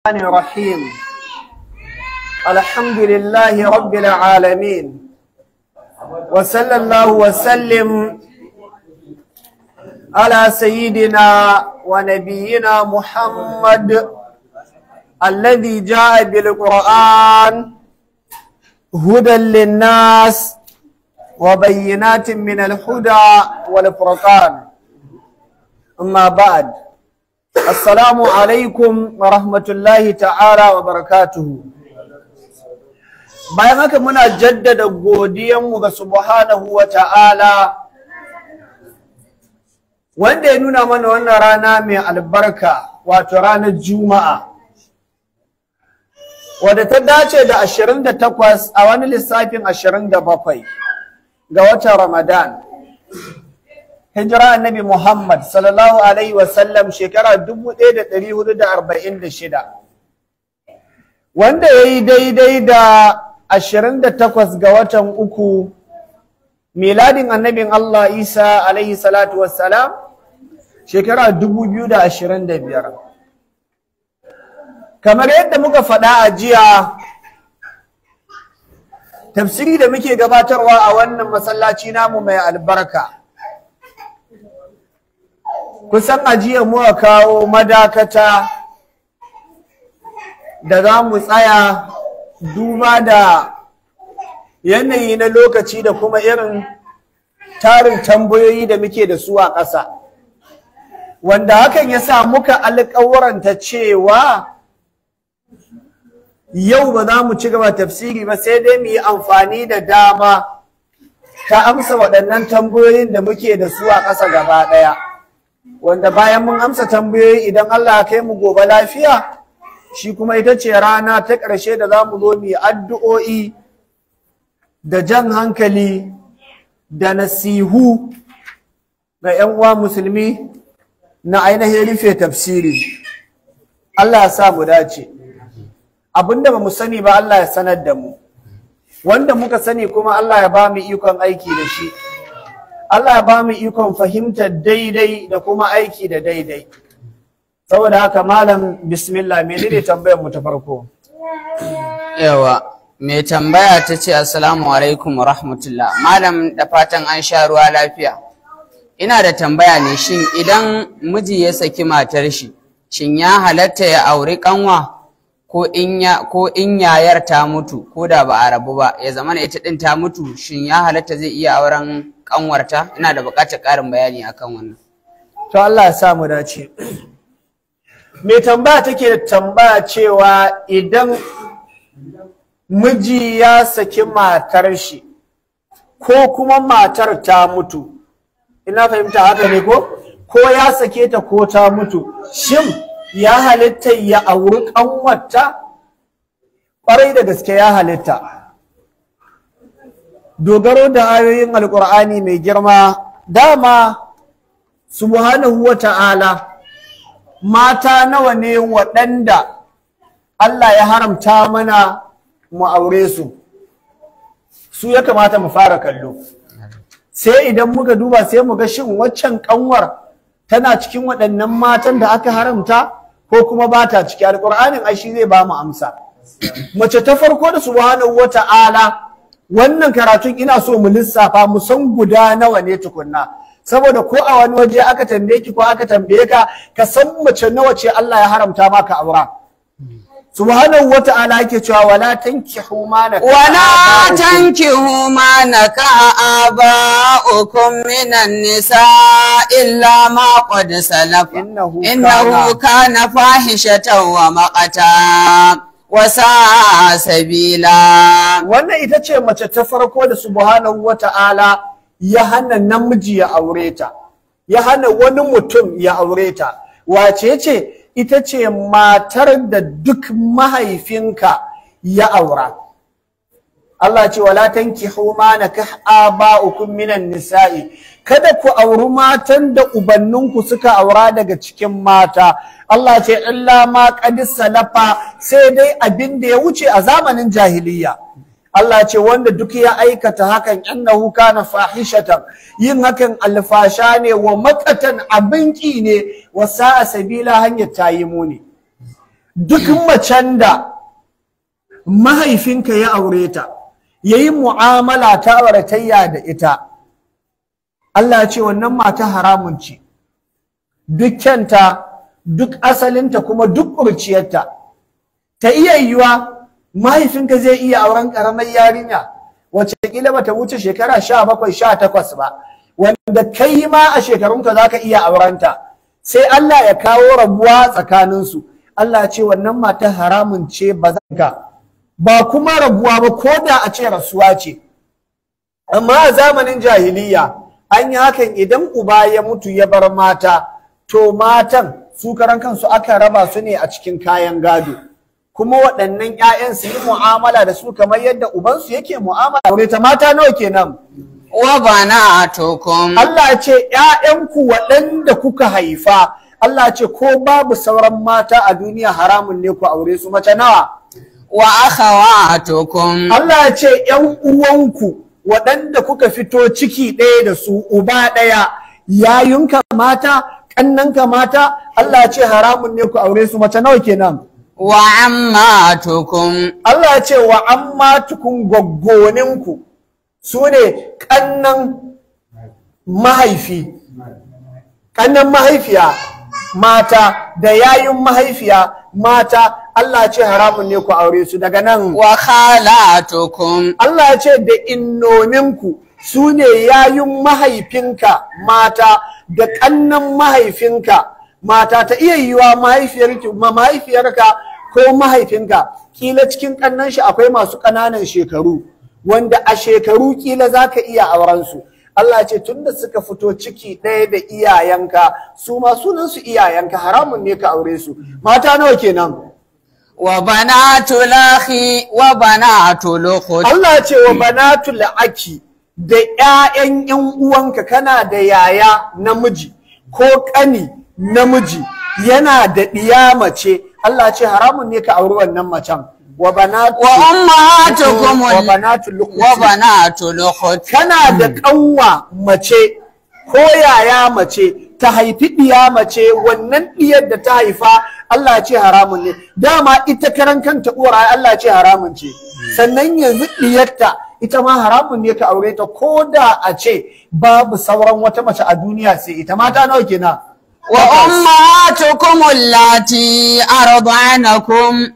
الرحيم. الحمد لله رب العالمين، وصلى الله وسلم على سيدنا ونبينا محمد الذي جاء بالقرآن هدى للناس وبينات من الهدى والفرقان. أما بعد، السلام عليكم ورحمة الله تعالى وبركاته. Bayan haka, muna jaddada godiyanmu ga subhanahu wa ta'ala wanda ya nuna mana wannan rana mai albarka, wato ranar Juma'a, wadda ta dace da 28, a wani lissafin 27 ga watan Ramadan, hijira Annabi Muhammad sallallahu alaihi wasallam shekara 1446, wanda ya yi daidai da 28 ga watan uku, miladin annabin Allah Isa alaihi salatu wassalam shekara 2025. Kamar yadda muka faɗa a jiya, tafsiri da muke gabatarwa a wannan masallaci namu mai albarka, kusan a jiya muka kawo madakata da za mu tsaya, duba da yanayi na lokaci da kuma irin tarin tambayoyi da muke da su a ƙasa, wanda hakan ya sa muka alƙawaranta cewa yau ba za mu ci gaba tafsiri ba, sai dai mu yi amfani da dama ta amsa waɗannan tambayoyin da muke da su a ƙasa gaba ɗaya, wanda bayan mun amsa tambayoyi, idan Allah ya kai mu gobe lafiya, shi kuma ita ce rana ta ƙarshe da za mu zo mu yi addu'o'i da jan hankali da nasihu ga 'yan uwa musulmi na ainihin rufe tafsiri. Allah ya sa mu dace. Abinda ba mu sani ba, Allah ya sanar da mu. Wanda muka sani kuma, Allah ya ba mu ikon aiki da shi. Allah ya ba mu ikon fahimtar daidai da kuma aiki da daidai. Saboda haka, malam, bismillah, menene tambayar mu ta farko? Yawa, mai tambaya ta ce, "Assalamu alaikum wa rahmatullah. Malam, da fatan an sha ruwa lafiya. Ina da tambaya ne, shin idan miji ya saki matar shi, shin ya halatta ya auri kanwa ko in yayar ta mutu, ko da ba a rabu ba, ya zama ita din ta mutu, shin ya halatta zai iya auren kanwarta? Ina da buƙatar ƙarin bayani akan wannan." To, Allah ya sa mu dace. Mai tambaya take da tambaya cewa idan miji ya saki matar shi ko kuma matar ta mutu, ina fahimta haka ne, ko ya sake ta ko ta mutu, shin ya halitta ya auri kanwarta? Ƙwarai da gaske ya halitta, dogaro da ayoyin Alƙur'ani mai girma. Dama subhanahu wa ta'ala, mata nawa ne waɗanda Allah ya haramta mana mu aure su? Su ya kamata mu fara kallo. Sai idan muka duba, sai mu ga shin waccan kanwar tana cikin waɗannan matan da aka haramta ko kuma ba ta ciki. Alƙur'anin ai shi zai ba mu amsa. Mace ta farko da subhanahu wa ta'ala, wannan karatun ina so mu lissafa mu san guda nawa ne tukunna, saboda ko a wani waje aka tambaye ki ko aka tambaye ka, ka san mace nawa ce Allah ya haramta maka aura. Subhanahu wata'ala yake cewa wala tankihu ma nakaha ولا تنكحوا ما نكح آباؤكم من النساء إلا ما قد سلف. إنه إنه كان فاحشة ومقتا وساء سبيلا. Wannan ita ce mace ta farko da subhanahu wata'ala ya hana namiji ya aure ta, ya hana wani mutum ya aure ta. Wace ce? Ita ce matar da duk mahaifinka ya aura. Allah ce wala tankihu ma nakah aba'ukum minan nisa'i, kada ku auri matan da ubanninku suka aura daga cikin mata. Allah ce illa ma qad salafa, sai dai abin da ya wuce a zamanin jahiliya. Allah ce wanda duk ya aikata hakan, innahu kana fahishatan, yin hakan alfasha ne, wa maqatan, abin ki ne, wa sa'a sabila, hanyar tayi muni. Duk macen da mahaifinka ya aure ta, yayi mu'amala ta auratayya da ita, Allah ya ce wannan mata haramun ce. Dukkanta, duk asalinta, kuma duk ƙurciyarta. Ta iya yiwuwa mahaifinka zai iya auren ƙaramar yarinya wacce kila bata wuce shekara 17, 18 ba, wanda kai ma a shekarunka zaka iya aurenta. Sai Allah ya kawo rabuwa tsakaninsu. Allah ya ce wannan mata haramun ce, ba za ka ba kuma rabuwa ba, ko da a ce rasuwa ce. Amma a zamanin jahiliya an yi hakan, idan uba ya mutu ya bar mata, to matan su karan kansu aka raba su ne a cikin kayan gado, kuma waɗannan 'ya'yan su yi mu'amala da su kamar yadda ubansu yake mu'amala. Aure ta mata nawa kenan? Wa banatukum. Allah ya ce 'ya'yanku waɗanda kuka haifa, Allah ya ce ko babu sauran mata a duniya haramun ne ku aure su. Mace nawa? Wa akhawatukum. Allah ya ce 'yan uwanku waɗanda kuka fito ciki ɗaya da su, uba ɗaya, yayunka mata, ƙannanka mata, Allah ya ce haramun ne ku aure su. Mace nawa kenan? Wa ammatukum. Allah ya ce wa ammatukum, goggoninku, su ne ƙannan mahaifi, ƙannan mahaifiya mata da yayun mahaifiya mata, Allah ya ce haramun ne ku aure su. Daga nan, Wa khalatukum. Allah ya ce da innoninku, su ne yayun mahaifinka mata da ƙannan mahaifinka mata. Ta iya yiwa mahaifiyarka ko mahaifinka kila cikin ƙannan shi akwai masu ƙananan shekaru, wanda a shekaru kila za ka iya auren su. Allah ce tunda suka fito ciki ɗaya da iyayenka, su ma sunansu iyayenka, haramun ne ka aure su. Mata nawa kenan? Wa banatul akhi wa banatul ukhti. Allah ce wa banatul aki, da ƴaƴan ƴan uwanka. Kana da yaya namiji ko ƙani namiji yana da ɗiya mace, Allah ce haramun ne ka auri wannan macen. Wa banatu Wa ummahatukum wa banatul ukhti. Wa banatul ukhti. Kana da ƙanwa mace ko yaya mace ta haifi ɗiya mace, wannan ɗiyar da ta haifa Allah ya ce haramun ne. Dama ita karan kanta uwar ai Allah ya ce haramun ce, sannan yanzu ɗiyarta ita ma haramun ne ka aure ta, ko da a ce babu sauran wata mace a duniya sai ita. Mata nawa kenan? Wa ummahatukum allati arda'anakum.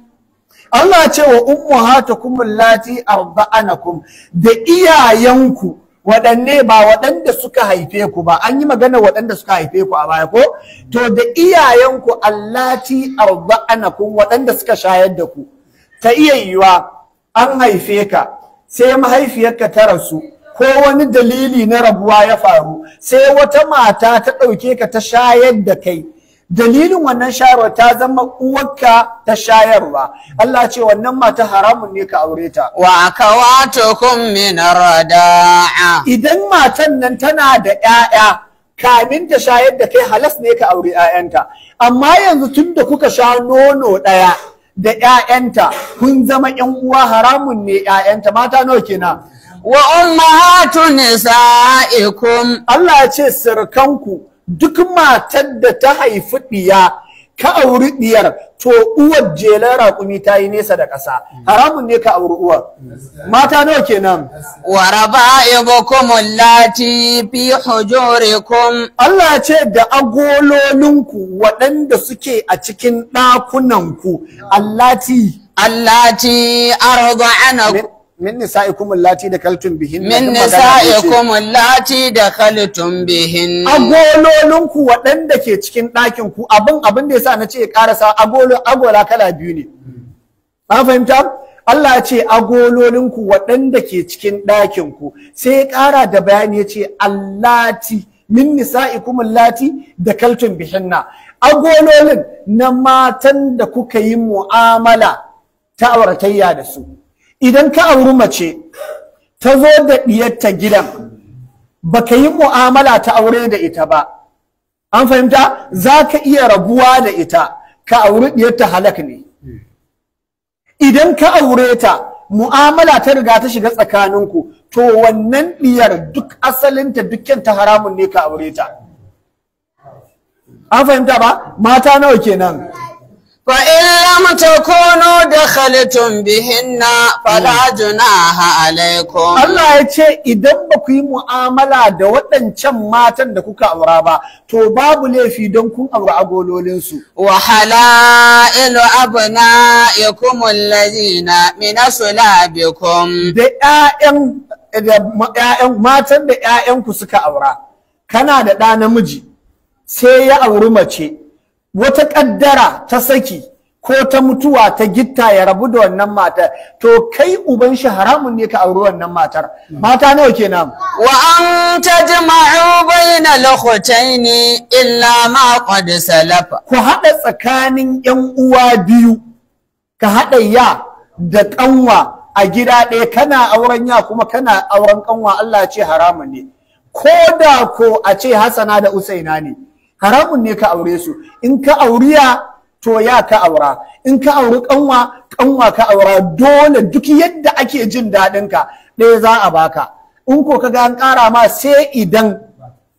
Allah ce wa ummahatukum allati arda'anakum, da iyayenku waɗanne? Ba waɗanda suka haife ku ba, an yi magana waɗanda suka haife ku a baya ko? To da iyayenku allati arda'anakum, waɗanda suka shayar da ku. Ta iya yiwa an haife ka sai mahaifiyarka ta rasu, ko wani dalili na rabuwa ya faru, sai wata mata ta ɗauke ka ta shayar da kai. Dalilin wannan shayarwa ta zama uwarka ta shayarwa. Allah ce wannan mata haramun ne ka aure ta. Wa akawatukum min arda'a. Idan matan nan tana da 'ya'ya kamin ta shayar da kai, halas ne ka aure 'ya'yanta. Amma yanzu tun da kuka sha nono ɗaya da 'ya'yanta, kun zama 'yan uwa, haramun ne 'ya'yanta. Mata nawa kenan? Wa ummahatu nisa'ikum. Allah ya ce sirkanku, duk matar da ta haifi ɗiya ka auri ɗiyar, to uwar jelar raƙumi ta yi nesa da ƙasa, haramun ne ka auri uwar. Mata nawa kenan? Wa raba'ibukum allati fi hujurikum. Allah ya ce da agololinku waɗanda suke a cikin ɗakunanku, allati Allati arda'anakum. Min nisa'ikum allati da kaltum bihin. Min nisa'ikum allati dakhaltum bihin. Agololinku waɗanda ke cikin ɗakin ku. Abin da yasa na ce ya ƙarasa agolo, agola kala biyu ne, an fahimta? Allah ya ce agololinku waɗanda ke cikin ɗakin ku, sai ya ƙara da bayani ya ce allati min nisa'ikum allati dakaltum bihinna, agololin na matan da kuka yi mu'amala ta auratayya da su. Idan ka auri mace ta zo da ɗiyarta gidan, baka yi mu'amala ta aure da ita ba, an fahimta? Za ka iya rabuwa da ita ka auri ɗiyarta, halak ne. Idan ka aure ta, mu'amala ta riga ta shiga tsakaninku, to wannan ɗiyar duk asalinta dukkan ta haramun ne ka aure ta. An fahimta ba? Mata nawa kenan? فإن لم تكونوا دخلتم بهن فلا جناح عليكم. Allah ya ce idan ba ku yi mu'amala da waɗancan matan da kuka aura ba, to babu laifi don kun aura agololinsu. وحلائل أبنائكم الذين من أصلابكم. Da ƴaƴan da ƴaƴan matan da ƴaƴanku suka aura, kana da ɗa namiji sai ya auri mace, wata ƙaddara ta saki ko ta mutuwa ta gitta ya rabu da wannan matar, to kai uban shi haramun ne ka auri wannan matar. Mata nawa kenan? وأن تجمعوا بين الأختين إلا ما قد سلف. Ku haɗa tsakanin ‘yan uwa biyu, ka haɗa ya da ƙanwa a gida ɗaya, kana auren ya kuma kana auren ƙanwa, Allah ya ce haramun ne. Ko da ko a ce Hassana da Usaina ne, haramun ne ka aure su. In ka auri ya, to ya ka aura. In ka auri ƙanwa, ƙanwa ka aura. Dole duk yadda ake jin daɗin ka, ɗaya za a baka. In ko ka ga an ƙara ma, sai idan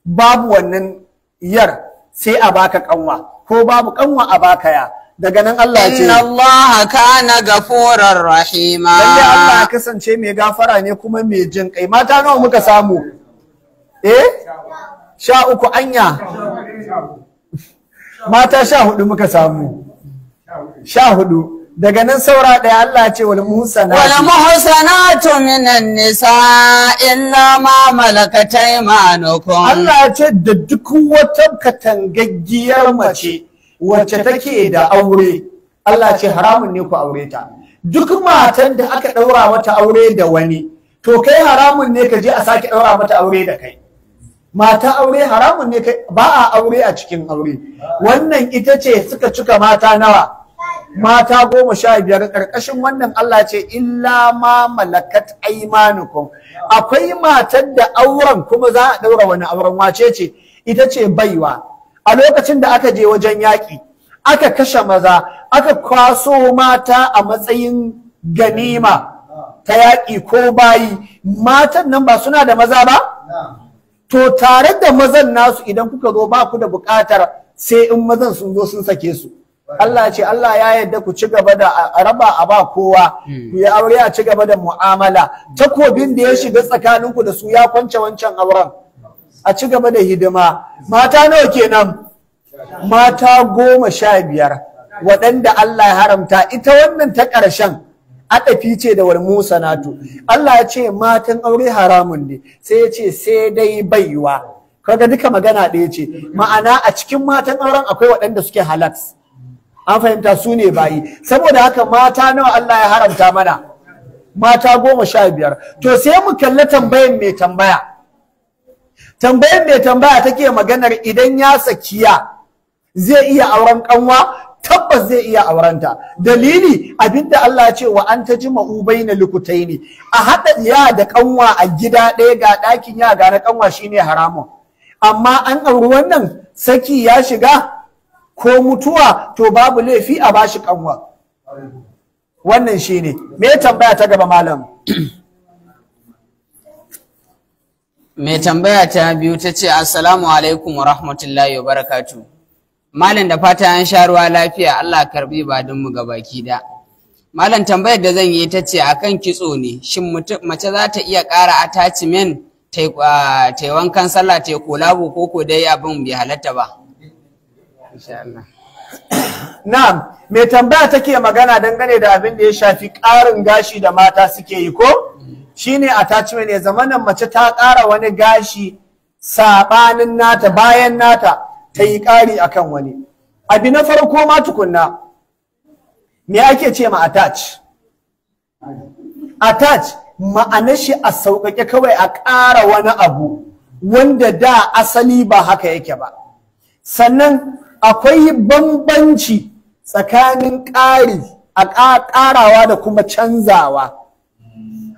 babu wannan yar sai a baka kanwa, ko babu kanwa a baka ya. Daga nan Allah ya ce إن الله كان غفورا رحيما. Lalle Allah ya kasance mai gafara ne kuma mai jin kai. Mata nawa muka samu? 13. Anya, mata 14 muka samu, 14. Daga nan saura ɗaya. Allah ya ce wal muhsanatu والمحصنات من النساء إلا ما ملكت أيمانكم. Allah ya ce da duk wata katangaggiyar mace wacce take da aure, Allah ya ce haramun ne ku aure ta. Duk matan da aka ɗaura mata aure da wani, to kai haramun ne ka je a sake ɗaura mata aure da kai. Mata aure haramun ne kai, ba a aure a cikin aure. Wannan ita ce suka cika mata nawa? Mata 15. Ƙarƙashin wannan Allah ce illa ma malakat aimanukum. Akwai matar da auren kuma za a ɗaura wani auren. Wace ce? Ita ce baiwa. A lokacin da aka je wajen yaƙi, aka kashe maza, aka kwaso mata a matsayin ganima ta yaƙi ko bayi, matan nan ba suna da maza ba? To tare da mazan nasu idan kuka zo, ba ku da buƙatar sai in mazan sun zo sun sake su. Allah ce Allah ya yarda ku ci gaba da a raba a ba kowa, ku yi aure a ci gaba da mu'amala. Takobin da ya shiga tsakaninku da su ya kwance wancan auren, a ci gaba da hidima. Mata nawa kenan? Mata 15 waɗanda Allah ya haramta. Ita wannan ta ƙarshen adafi ce da wal musanatu. Allah ya ce matan aure haramun ne, sai ya ce sai dai baiwa. Kaga duka magana ɗaya ce. Ma'ana a cikin matan auren akwai waɗanda suke halaks, an fahimta, su ne bayi. Saboda haka mata nawa Allah ya haramta mana? Mata 15. To sai mu kalli tambayan mai tambaya. Tambayan mai tambaya take maganar idan ya sakiya zai iya auren kanwa. Tabbas zai iya aurenta. Dalili, abinda Allah ya ce wa an tajma'u baina lukutaini, a haɗa ya da kanwa a gida ɗaya, ga ɗakin ya ga na kanwa, shine haramun. Amma an auri wannan, saki ya shiga ko mutuwa, to babu laifi a bashi kanwa. Wannan shine. Me tambaya ta gaba, malam? Mai tambaya ta biyu ta ce, Assalamu alaikum wa rahmatullahi wa barakatu. Malam, da fata an sha ruwa lafiya, Allah karbi ba mu gabaki da. Malam, tambayar da zan yi ta ce akan kitso ne, shin mace za ta iya ƙara attachment ta yi wankan sallah, ta yi kolabo, ko ko dai abin bai halatta ba? Insha Allah. Na'am, mai tambaya take magana dangane da abin da ya shafi ƙarin gashi da mata suke yi, ko? Shine attachment, ya zamanin mace ta ƙara wani gashi saɓanin nata, bayan nata ta yi ƙari akan wani. Abi na farko ma tukunna, me ake ce ma attach? Attach ma'anar shi a sauƙaƙe kawai a ƙara wani abu wanda da asali ba haka yake ba. Sannan akwai bambanci tsakanin ƙari a ƙarawa da kuma canzawa.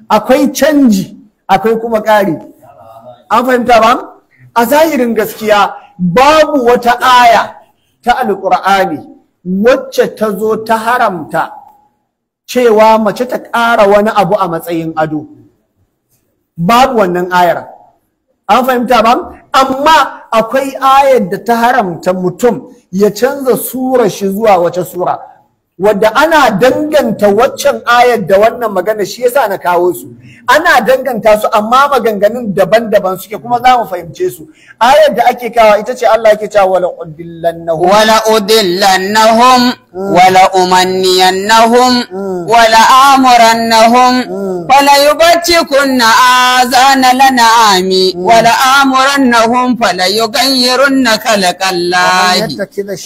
Akwai canji, akwai kuma ƙari. An fahimta ba? A zahirin gaskiya babu wata aya ta Alƙur'ani wacce ta zo ta haramta cewa mace ta ƙara wani abu a matsayin ado. Babu wannan ayar. An fahimta ba? Amma akwai ayar da ta haramta mutum ya canza surar shi zuwa wace sura. Wadda ana danganta waccan ayar da wannan magana, shi yasa na kawo su. Ana danganta su, amma maganganun daban-daban suke, kuma za mu fahimce su. Ayar da ake kawo ita ce Allah yake cewa wala udillannahum, wala udillannahum, wala umanniyannahum, wala amurannahum, fala yubtikunna azana lanami, wala amurannahum fala yughayyirunna khalqallahi,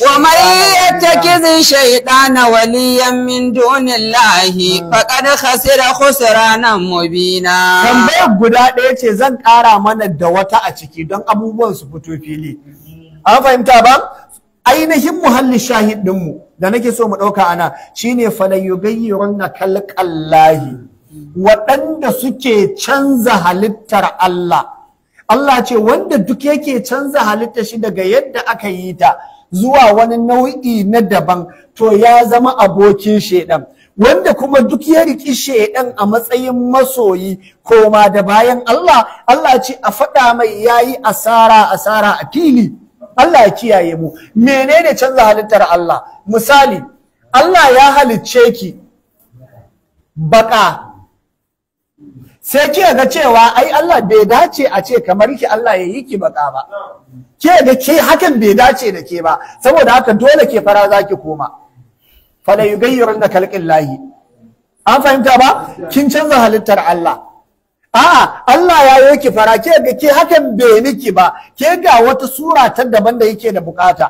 wa man yattakhidhi shaytana waliyan min dunillahi faqad khasira khusranan mubina. Tambayar guda ɗaya ce, zan ƙara mana da wata a ciki don abubuwan su fito fili. An fahimta ba? Ainihin muhalli shahid ɗinmu da nake so mu ɗauka ana shine fala yughayyirunna khalqallahi, waɗanda suke canza halittar Allah. Allah ce wanda duk yake canza halittar shi daga yadda aka yi ta zuwa wani nau'i na daban, to ya zama abokin shaidan. Wanda kuma duk ya riki shaidan a matsayin masoyi koma da bayan Allah, Allah ce a faɗa mai yayi asara, asara a fili. Allah ya kiyaye mu. Menene canza halittar Allah? Misali, Allah ya halicce ki baka, sai kika ga cewa ai Allah bai dace a ce kamar ki Allah ya yi ki baka ba, ke ga ke hakan bai dace da ke ba, saboda haka dole ke fara zaki koma. Fala yughayyirunna khalqillahi. An fahimta ba? Kin canza halittar Allah. A'a, Allah ya yi ki fara, ke ga ke hakan bai miki ba, ke ga wata sura ta daban da yake da bukata,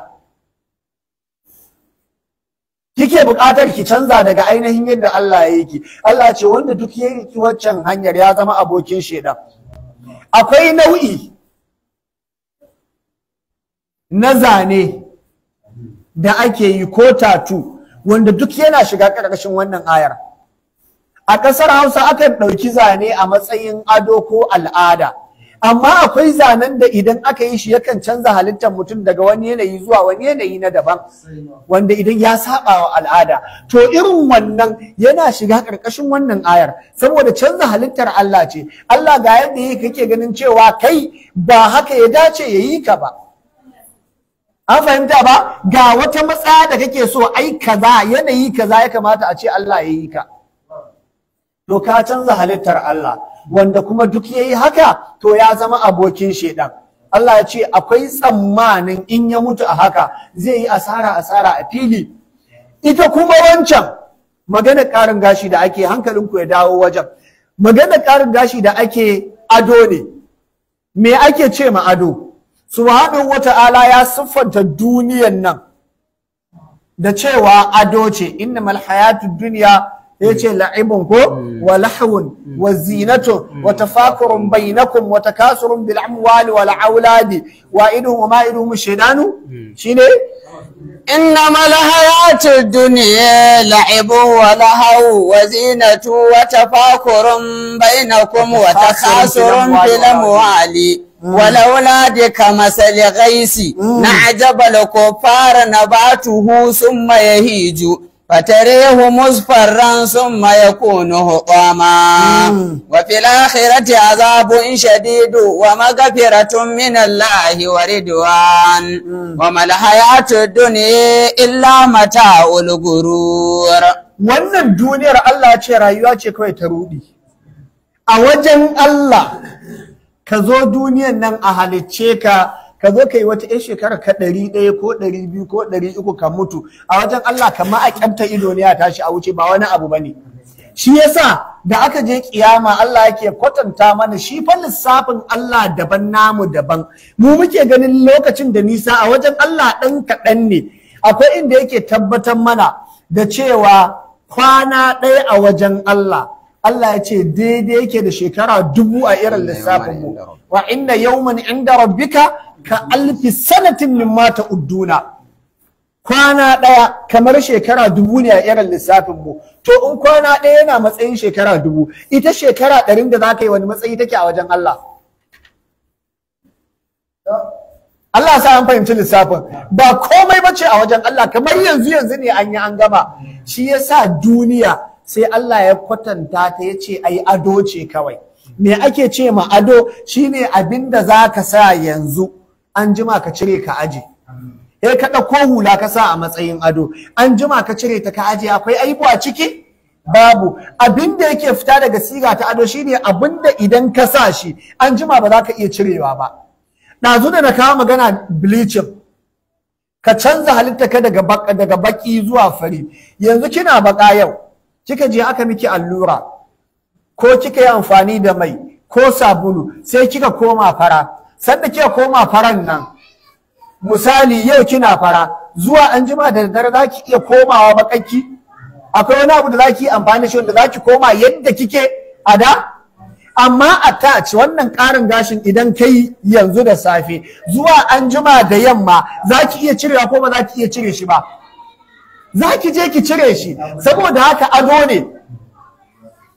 kike bukatar ki canza daga ainihin yadda Allah ya yi ki. Allah ce wanda duk ya yi waccan hanyar ya zama abokin shaidan. Akwai nau'i na zane da ake yi ko tatu wanda duk yana shiga ƙarƙashin wannan ayar. A ƙasar Hausa akan ɗauki zane a matsayin ado ko al'ada, amma akwai zanen da idan aka yi shi yakan canza halittar mutum daga wani yanayi zuwa wani yanayi na daban, wanda idan ya saba wa al'ada, to irin wannan yana shiga ƙarƙashin wannan ayar, saboda canza halittar Allah ce. Allah ga yadda yake, kake ganin cewa kai ba haka ya dace ya yi ka ba. An fahimta ba? Ga wata matsaya da kake so, ai kaza yanayi kaza ya kamata a ce Allah ya yi ka, to ka canza halittar Allah. Wanda kuma duk yayi haka to ya zama abokin shedan. Allah ya ce akwai tsammanin in ya mutu a haka zai yi asara, asara a fili. Ita kuma wancan magana ƙarin gashi da ake, hankalinku ya dawo wajen magana ƙarin gashi da ake, ado ne. Me ake ce ma ado? Subhanahu wata'ala ya siffanta duniyan nan da cewa ado ce. Innamal hayatud dunya, yace la'ibun ko wa lahwun wa zinatun wa tafakurun bainakum wa takasurun bil amwali wal auladi wa iduhum wa ma iduhum shaydanu shine إنما الحياة الدنيا لعب ولهو وزينة وتفاخر بينكم وتكاثر في الأموال والأولاد كمثل غيث أعجب الكفار نباته ثم يهيج فتريه مصفرا ثم يكون حطاما وفي الآخرة عذاب شديد ومغفرة من الله ورضوان وما الحياة الدنيا إلا متاع الغرور. Wannan duniyar Allah ce rayuwa ce kawai ta rudi. A wajen Allah, ka zo duniyar nan a halicce ka, ka zo ka yi wata 'yan shekara ka 100 ko 200 ko 300 ka mutu, a wajen Allah kama a kyamta ido ne a tashi a wuce, ba wani abu bane. Shi yasa da aka je kiyama Allah yake kwatanta mana shi fa lissafin Allah daban, namu daban. Mu muke ganin lokacin da nisa, a wajen Allah ɗan kaɗan ne. Akwai inda yake tabbatar mana da cewa kwana ɗaya a wajen Allah, Allah ya ce daidai yake da shekara 1000 a irin lissafin mu. Wa inna yawman inda rabbika ka alfi sanatin mimma ta'udduna. Kwana ɗaya kamar shekara 1000 ne a irin lissafin mu. To in kwana ɗaya yana matsayin shekara 1000, ita shekara 100 da zaka yi wani matsayi take a wajen Allah? Allah sa an fahimci lissafin. Ba komai bace a wajen Allah, kamar yanzu yanzu ne an yi an gama. Shi yasa duniya sai Allah ya kwatanta ta, ya ce ai ado ce kawai. Me ake ce ma ado? Shine abin da za ka sa yanzu, an jima ka cire ka aje. Eh, ka ɗauko hula ka sa a matsayin ado, an jima ka cire ta ka ajiye, akwai aibu a ciki? Babu. Abin da yake fita daga siga ta ado shine abin da idan ka sa shi an jima ba za ka iya cirewa ba. Ɗazu da na kawo magana bleaching, ka canza halitta ka daga baki zuwa fari. Yanzu kina baka yau, kika je aka miki allura ko kika yi amfani da mai ko sabulu, sai kika koma fara. Sanda kika koma faran nan, misali yau kina fara, zuwa an jima da daddare za ki iya komawa bakakki. Akwai wani abu da za ki yi amfani da shi wanda za ki koma yadda kike a da? Amma attach, wannan ƙarin gashin, idan kai yanzu da safe, zuwa an jima da yamma za ki iya cirewa ko ba za ki iya cire shi ba? Za ki je ki cire shi. Saboda haka ado ne.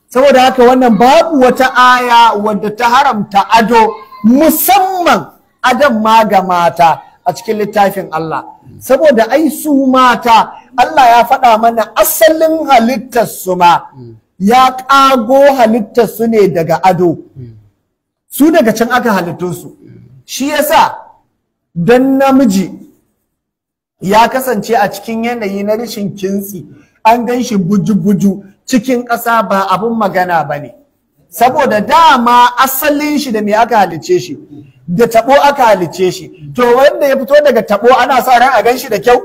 Saboda haka wannan babu wata aya wadda ta haramta ado, musamman adon ma ga mata, a cikin littafin Allah. Saboda ai su mata, Allah ya faɗa mana asalin halittar su ma ya ƙago halittar su ne daga ado. Su daga can aka halittu su. Shi yasa dan namiji ya kasance a cikin yanayi na rashin kintsi, an gan shi buju-buju cikin ƙasa, ba abun magana ba ne. Saboda dama asalin shi da me aka halicce shi? Da tabo aka halicce shi. To wanda ya fito daga tabo, ana sa ran a gan shi da kyau?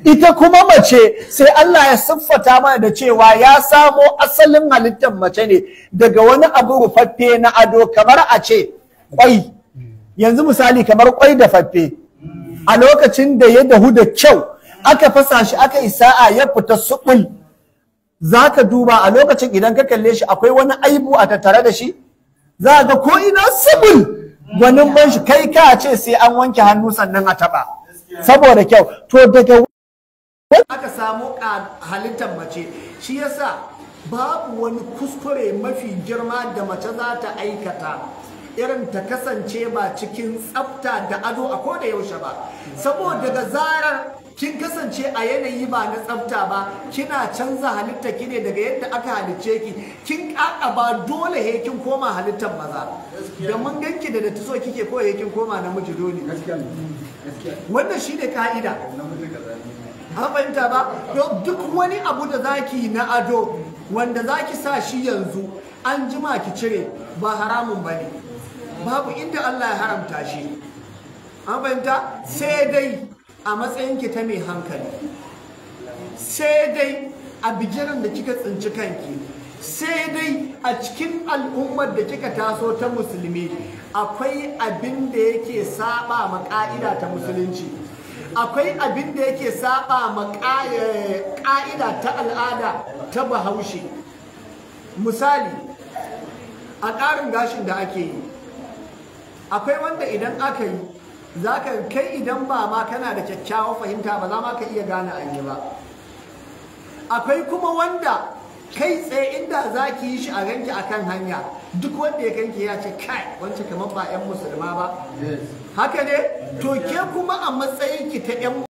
Ita kuma mace, sai Allah ya siffata mana da cewa ya samo asalin halittar mace ne daga wani abu rufaffe na ado, kamar a ce kwai. Yanzu misali kamar kwai da faffe, a lokacin da ya dahu da kyau, aka fasa shi, aka yi sa'a ya fita subul, za ka duba a lokacin idan ka kalle shi, akwai wani aibu a tattare da shi? Za ga ko ina subul, gwanin ban shi, kai ka ce sai an wanke hannu sannan a taba saboda kyau. To daga aka samu halittar mace. Shi yasa babu wani kuskure mafi girma da mace za ta aikata irin ta kasance ba cikin tsafta da ado a koda yaushe ba. Saboda da zarar kin kasance a yanayi ba na tsafta ba, kina canza halitta ki ne daga yadda aka halicce ki. Kin ba dole he kin koma halittar maza. Da mun ganki da datti, so kike ko he kin koma namiji dole. Wannan shine ka'ida. An fahimta ba? Duk wani abu da zaki na ado wanda zaki sa shi yanzu, an jima ki cire, ba haramun bane. Babu inda Allah ya haramta shi. An fahimta? Sai dai a matsayinki ta mai hankali, sai dai a bigiran da kika tsinci kanki, sai dai a cikin al'ummar da kika taso ta musulmi, akwai abin da yake saba ma ka'ida ta musulunci, akwai abin da yake saba ma ka'ida ta al'ada ta Bahaushe. Misali, a ƙarin gashin da ake yi, akwai wanda idan aka yi, za ka kai idan ba ma kana da kyakkyawar fahimta ba, za ma ka iya gane an yi ba. Akwai kuma wanda kai tsaye inda za ki yi shi a ganki a kan hanya, duk wanda ya ganki ya ce, "Kai, wance kamar ba 'yan musulma ba." Haka ne? To ke kuma a matsayin ki ta 'yan